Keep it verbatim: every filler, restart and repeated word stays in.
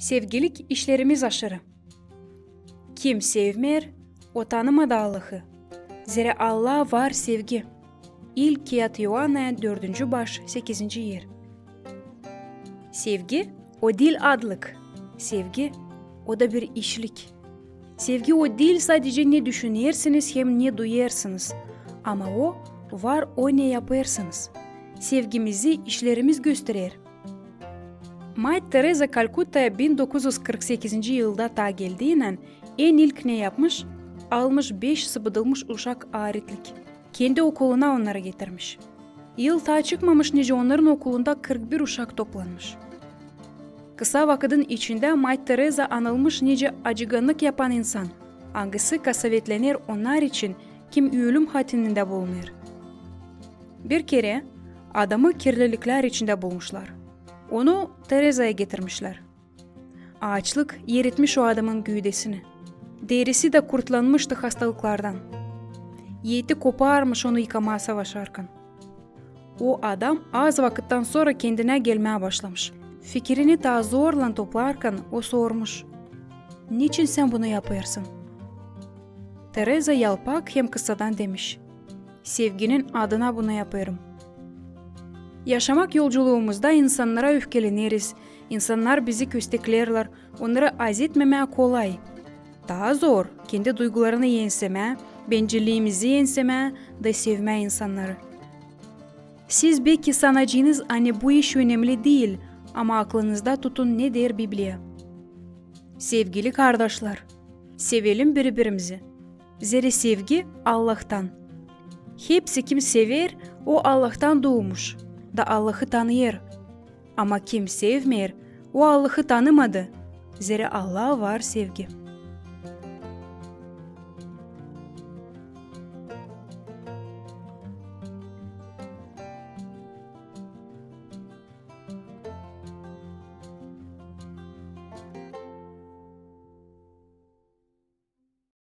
Sevgilik işlerimiz aşırı. Kim sevmeer, o tanımadı Allahı. Zerä Allah var sevgi. İlk kiyat İoannaya dördüncü baş, sekizinci er. Sevgi, o diil adlık. Sevgi, o da bir işlik. Sevgi, o diil sadecä ne düşünersiniz hem ne duyêrsınız, ama o var, o ne yapêrsınız. Sevgimizi işlerimiz gösterer. Maat Tereza Kalkuttaya bin dokuz üz kırk sekizinci yılda taa geldiinän en ilk ne yapmış? Almış beş sıbıdılmış uşak aaretlik. Kendi okuluna onnarı getirmiş. Yıl taa çıkmamış, nicä onnarın okulunda kırk bir uşak toplanmış. Kısa vakıdın içindä Maat Tereza anılmış nicä acıgannık yapan insan, angısı kasavetlener onnar için, kim ölüm hatinindä bulunêr. Bir kerä adamı kirliliklär içindä bulmuşlar. Onu Terezaya getirmişlär. Aaçlık eritmiş o adamın güüdesini. Derisi dä kurtlanmıştı hastalıklardan. Eeti koparmış onu yıkamaa savaşarkan. O adam az vakıttan sora kendinä gelmää başlamış. Fikirini taa zorlan toplarkan, o sormuş: "Neçin sän bunu yapêrsın?" Tereza yalpak hem kısadan demiş: "Sevginin adına bunu yapêrım." Yaşamak yolculuumuzda insannara öfkeleneriz, insannar bizi kösteklerlär, onnarı azetmemää kolay. Taa zor kendi duygularını ensemää, bencilliimizi ensemää da sevmää insannarı. Siz beki sanacenız, ani bu iş önemli diil, ama aklınızda tutun, ne deer Bibliya. Sevgili kardaşlar, sevelim biri-birimizi. Zerä sevgi Allahtan. Hepsi, kim sever, o Allahtan duumuş da Allahı tanıyêr. Ama kim sevmeer, o Allahı tanımadı, zerä Allah var sevgi.